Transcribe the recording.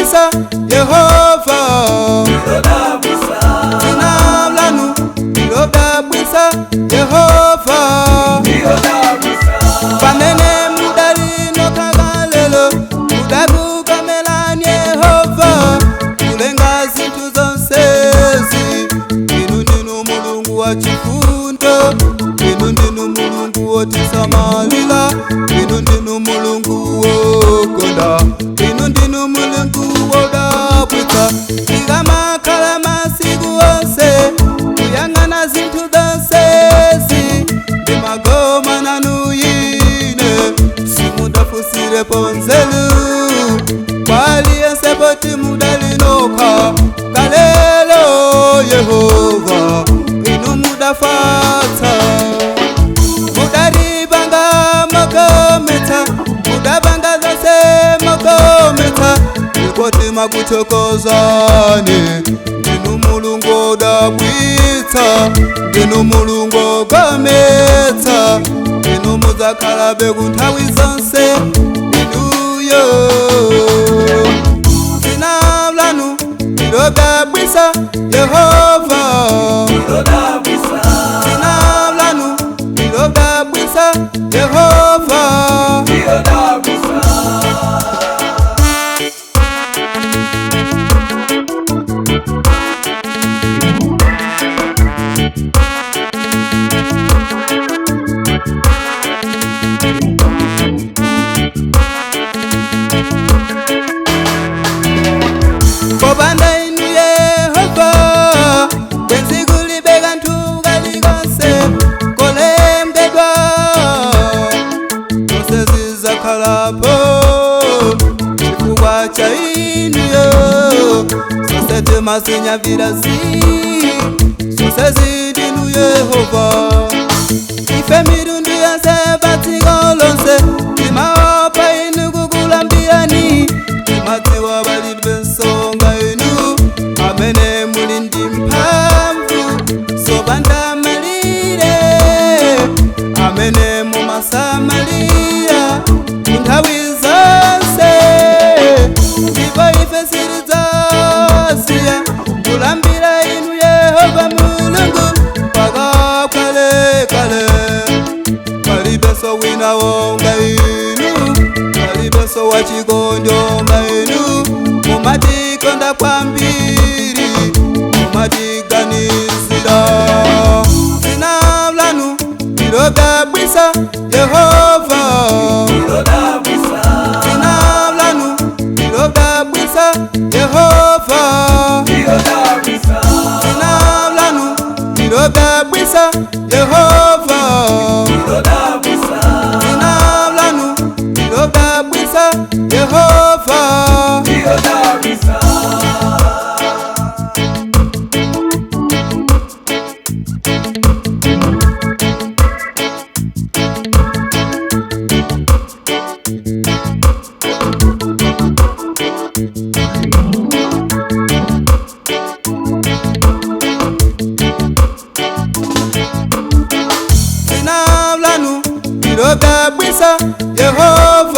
ndilodabwitsa Yehova, dzina lanu ndilodabwitsa Yehova. Pamene mudali kalelo mudakukamelani Yehova, kulenga zinthu zonsezi. Inu ndinu Mulungu wa chifundo, inu ndinu Mulungu wotisamalira, inu ndinu Mulungu wokonda, inu ndinu Mulungu wodabwitsa. Tikamakhala masiku onse kuyang'ana zinthu zonsezi, ndimagoma nanu ine simudafusirepo nzeru kwaliyense poti mudali nokha kalelo. Yehova, inu mudafatsa, mudaripanga mokometsa, mudapanga zonse mokometsa. Ndikoti makuthokozani, ndinu Mulungu wodabwitsa, ndinu Mulungu wokometsa, inu mudzakhalabe kunthawi zonse inuyo. Dzina lanu ndilodabwitsa Yehova, dzina lanu ndilodabwitsa Yehova. Popanda inu Yehova, bwenzi kulibe kanthu kalikonse kolembedwa. Zonse zizakhalapo chifukwa cha inuyo. Zonse timazinyavirazi, zonse zindinu Yehova. Ife mitundu yonse padziko lonse timaopa inu kukulambirani, timadziwa palibe nsonga inu amene muli ndi mphamvu zopanda malire, amene mumasamalira nthawi zonse. Ndipo ife sitidzasiya kulambira inu Yehova Mulungu mpaka kalekale. Palibenso wina wonga inu, palibenso wachikondi onga inu. Mumatikonda kwambiri, mumatiganizira. Dzina lanu ndilodabwitsa Yehova, dzina lanu ndilodabwitsa Yehova, dzina lanu ndilodabwitsa Yehova, dzina lanu ndilodabwitsa Yehova. Dzina lanu ndilodabwitsa Yehova.